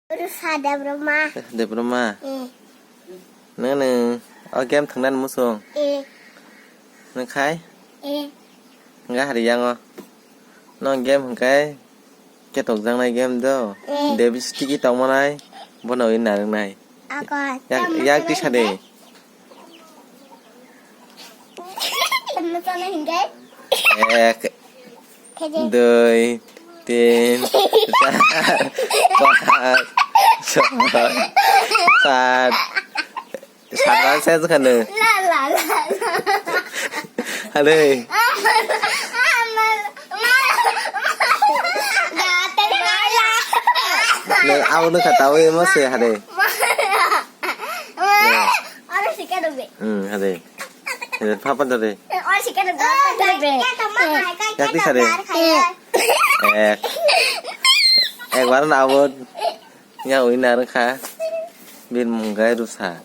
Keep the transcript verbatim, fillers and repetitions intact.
Rusa Debbarma. Debbarma. Eh. Nang nang o game thangnani muchung. Eh. Nang khai? Eh. Hingga hari yango. No game hingkai ketok jaknai game do. Eh. Debi sticky tongmanai. Bono wi narwknai. Ako, yak, tamo yak tisa de. Tamo tamo hingkai? Ek. Dui, tin, char, panch, choi, sat. Sat bar se khanu. La, la, la, la. Hade. Nang abo nung kha tawi mo se hade. Oro sika dong be. Hmm, hade. Hade, papa dade. Oro sika dong be. Yak di sade. Eh. Eh, baru na abo. Ya, ui narwkha. Bin munggai rusa.